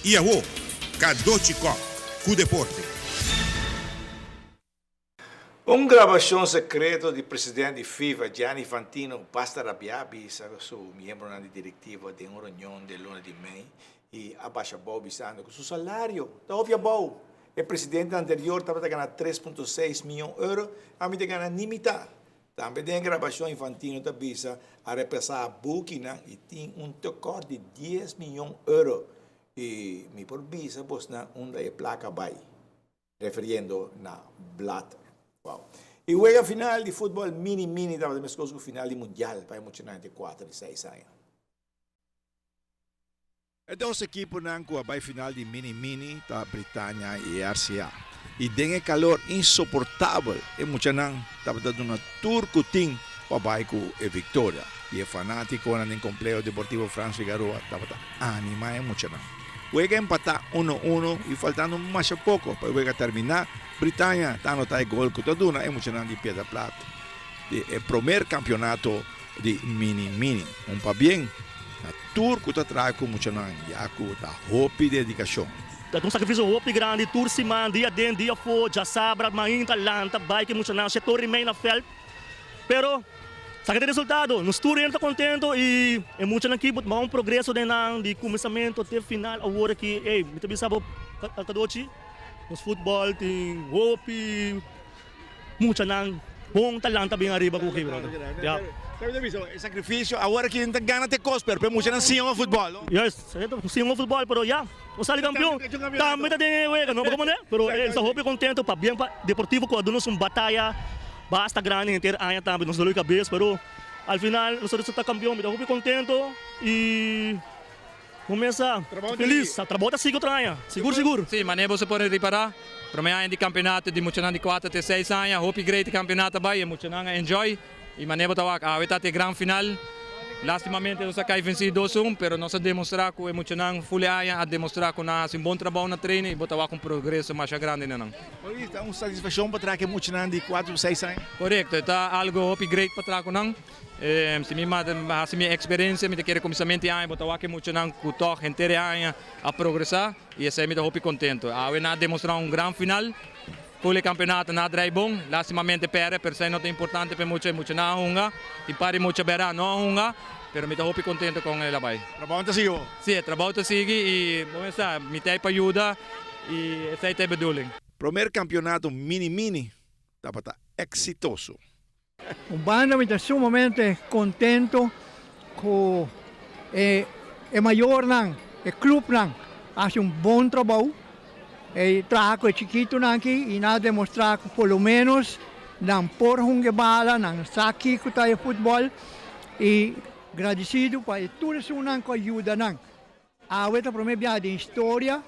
I awo, Kadochi Kòk ku deporte. Un grabashon sekreto di president di FIFA, Gianni Infantino, basta rabiá bisa su miembronan di direktiva den un reunion den luna di mei i a basha abou bisando ku su salario ta hopi abou. E presidente anterior tabata gana 3.6 mion euro, ami ta gana ni mitá. Tambe den e grabashon Infantino ta bisa a repasá bukinan i tin un tekòrt di dies mion euro i mi por bisa bosnan unda e plaka bai, referiendo na Blatter. Wow. E wega final di futbòl mini mini tabata meskos ku final di mundial pa e muchanan entre kuater i seis aña. E dos ekiponan ku a bai final di Mini Mini ta Britania i RCA. I den e kalor insoportabel e muchanan tabata duna tur ku tin pa bai ku e viktoria. I e fanatikonan den Kompleho Deportivo Frans Figaroa tabata anima e muchanan. Wega empatá uno uno i faltando masha poko pa e wega terminá, Britania ta anotá e gol ku ta duna e muchanan di Piedra Plat di e promer kampionato di Mini Mini. Un pabien na tur ku ta traha ku muchanan ya ku ta hopi dedikashon. Ta un sakrifisio hopi grandi tur siman, dia aden, dia afó, djasabra, mainta, lanta, bai ku e muchanan, shete ora i mei na vèlt. Pero saka ta e resultado, nos tur hende ta kontento i e muchanan aki bo tuma un progreso den nan di kuminsamentu te final awor aki. Ey, mi ta bisa bo Kadochi, nos futbòl tin hopi. Muchanan bon ta lanta bien ariba ku ki brother. Ya. Sabi ta bisa e sacrificio awor aki nan ta gana te kos pero pe muchanan siña un futbol no. Yes, siña un futbol pero ya nos sali campeon tambe ta den e wega no como ne pero nos ta hopi contento pa bien pa Deportivo cu a duna nos un bataya basta grandi henter aña tambe nos dolo di cabes pero al final nos a resulta campeon mi ta hopi contento y Bo mesa felis, sa trabou ta sigui otro aña, sigur sigur. Sí, manera boso por ripará, promé aña di kampeonato di muchanan di kuater te seis aña, hopi great e kampeonato a bai, e muchanan a enjoy i manera bo ta wak awe ta te gran final. Lastimamente nos a kai vensí dos un, pero nos a demostrá ku e muchanan ful e aña a demostrá ku nan a hasi un bon trabou na training i bo ta wak un progreso masha grandi na nan. Oye, ta un satisfakshon pa traha ku e muchanan di kuater ku seis aña? Korekto, e ta algu hopi great pa traha ku nan. Si mi hasi mi eksperensia, mi ta kere kuminsamentu di aña bo ta wak e muchanan ku tòg henter e aña a progresá i esei mi ta hopi kontentu. Awe nan a demostrá un gran final, ful e kampeonato nan a drai bon, lastimamente pèrdè pero esei no ta importante pa e mucha, e muchanan a hunga, tin par di mucha bèrda no a hunga, pero mi ta hopi kontentu kon el a bai. Trabou ta sigui bo? Si, e trabou ta sigui i bo mester sa, mi ta ei pa yuda i esei ta e bedoeling. Promer kampeonato mini mini tabata eksitoso. Un banda mi ta sumamente contento cu e e mayornan, e clubnan haci un bon trabou, e traha cu e chikitonan aki y nan a demostra cu por lo menos nan por hunga e bala, nan sa kico ta e futbol y gradicido pa e tur esunnan cu a yuda nan. Awe ta prome biaha den historia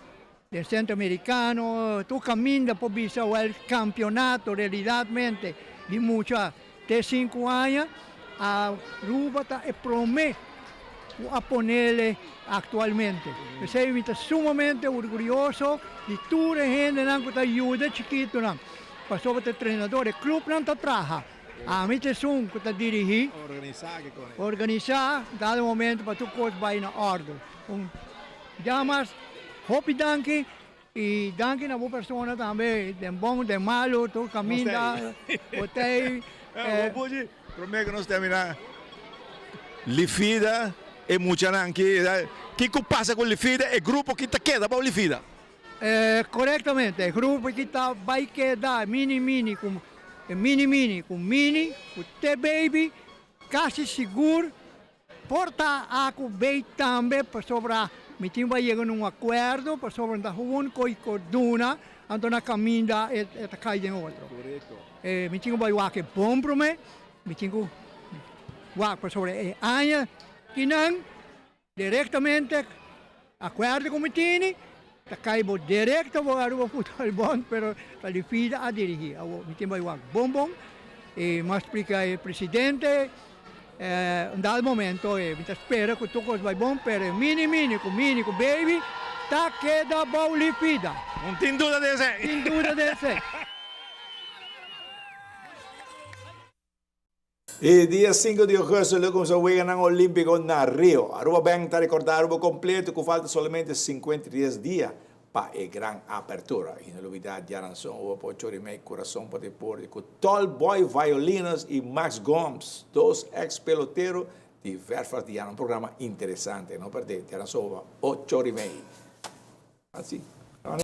den Centro Americano, tur caminda por bisa wel campeonato realidadmente di mucha te sinku aña, Aruba ta e prome cu a ponele actualmente. P'esey mi ta sumamente orgulloso di tur e hendenan cu ta yuda e chikitonan, pasobra ta e trenador, e clubnan ta traha. Ami ta esun ku ta dirigí, organisá dado momento pa tur kos bai na òrdu. Un bia mas, hopi danki i danki na bo persona tambe, den bon, den malu, tur kaminda bo ta ei. Bo Promé ku nos terminá, Lifida, e muchanan ki, kiko pasa ku Lifida, e grupo ki ta keda bou Lifida? Korektamente, e grupo ki ta bai keda mini mini ku mini mini ku mini ku te baby kasi sigur por ta a ku bay tambe pasobra mi tin bai yega na un akuerdo pasobra no ta gewoon koi ku duna anto na kaminda e ta kai den otro. Mi tin ku bai wak e bon prome mi tin ku wak pasobra e aña kinan. Directamente acuerdo cu mi tini ta cay bo directo bo Aruba Futbol Bond pero ta Lifida a dirigi awor mi tin bay wak bon bon y mi a splica e presidente un dado momento mi ta spera cu tur cos bay bon pero e mini mini cu mini cu baby ta keda bou Lifida. No tin duda di esey. Tin duda di esey. E dia 5 di augustus lo cuminsa Weganan Olimpico na Rio. Aruba Bank ta recorda Aruba completo cu falta solamente 53 dia pa e gran apertura. Y no lubida diaranson ora pa 8:30 Curason pa Deporte cu Tall Boy Violinos y Max Gomes, dos ex pelotero di Verfas Diana. Un programa interesante, no perde. Diaranson ora 8:30. Asina.